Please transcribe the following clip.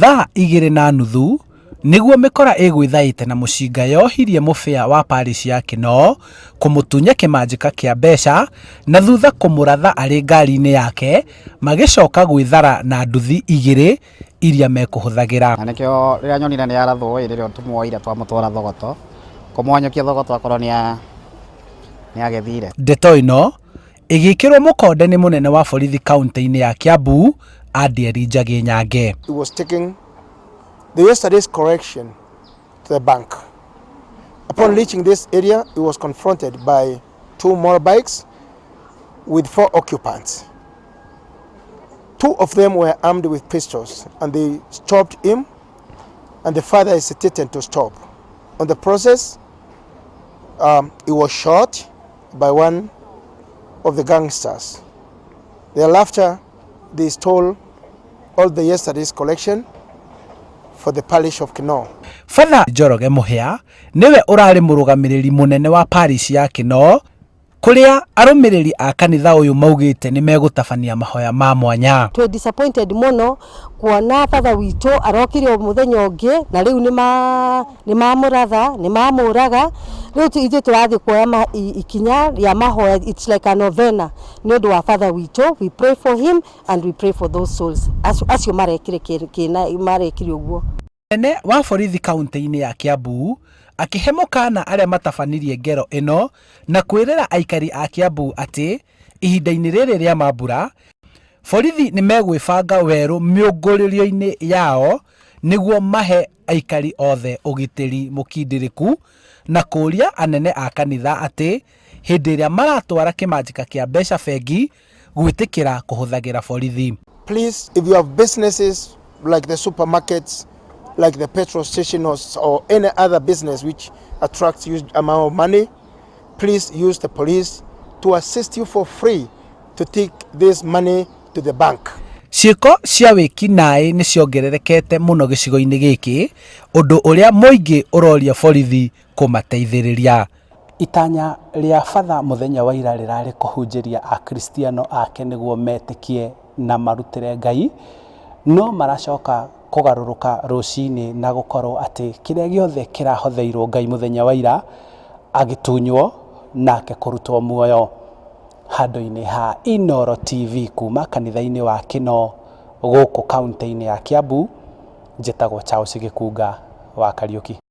Thaa 2:30 nĩguo mĩkora ĩgwĩthaĩte na mũcinga yohirie mũbĩa wa parish ya Kinoo kũmũtunya kĩmanjĩka kĩa mbeca na thutha kũmũratha arĩ ngari-inĩ yake magĩcoka gwĩthara na nduthi igĩrĩ iria mekũhũthagĩra. Na nĩkĩo rĩrĩa nyonire nĩ arathwo ĩ rĩrĩa tũmuoire twamũtwara Thogoto kũmwanyũkia Thogoto akorwo nĩ agĩthire. Ndeto ĩno ĩgĩkĩrwo mũkonde nĩ mũnene wa borithi kaunti-inĩ ya Kiambu Adieri Njagi Nyange. He was taking the yesterday's correction to the bank. Upon reaching this area, he was confronted by two motorbikes with four occupants. Two of them were armed with pistols and they stopped him, and the father hesitated to stop. On the process, he was shot by one of the gangsters. Thereafter, they stole all the yesterday's collection for the parish of Kinoo. Father Njoroge Mũhĩa nĩwe ũrarĩ mũrũgamĩrĩri mũnene wa parish ya Kinoo kũrĩa arũmĩrĩri a kanitha ũyũ maugĩte nĩ megũtabania mahoya ma mwanya. Twĩ disappointed mũno kuona batha witũ arokire o mũthenya ũngĩ na rĩu nĩ mamũratha, nĩ mamũraga. Rĩu ithuĩ tũrathiĩ kuoya ikinya rĩa mahoya, it's like a novena nĩ ũndũ wa father witũ. We pray for him and we pray for those souls acio marekire kĩna marekire ũguo. Mũnene wa borithi kaunti-inĩ ya Kiambu akĩhe mũkana arĩa matabanirie ngero ĩno na kwĩrĩra aikari a Kiambu atĩ ihinda-inĩ rĩrĩ rĩa mambura borithi nĩ megwĩbanga werũ mĩũngũrĩrio-inĩ yao nĩguo mahe aikari othe ũgitĩri mũkindĩrĩku na kũria anene a kanitha atĩ hĩndĩ ĩrĩa maratwara kĩmanjĩka kĩa mbeca bengi gwĩtĩkĩra kũhũthagĩra borithi. Please, if you have businesses like the supermarkets, like the petrol station or any other business which attracts huge amount of money, please use the police to assist you for free to take this money to the bank. Ciĩko cia wĩki-naĩ nĩ ciongererekete mũno gĩcigo-inĩ gĩkĩ, ũndũ ũrĩa mũingĩ ũroria borithi kũmateithĩrĩria. Itanya rĩa batha mũthenya wa ira rĩrarĩ kũhunjĩria akristiano ake nĩguo metĩkie na marutĩre Ngai, no maracoka kũgarũrũka rũcinĩ na gũkorwo atĩ kĩrĩa gĩothe kĩrahotheirwo Ngai mũthenya wa ira agĩtunywo nake kũrutwo muoyo. Handũ-inĩ ha Inooro TV kuma kanitha-inĩ wa Kinoo gũkũ kaunti-inĩ ya Kiambu, njĩtagwo Charles Gĩkunga wa Kariũki.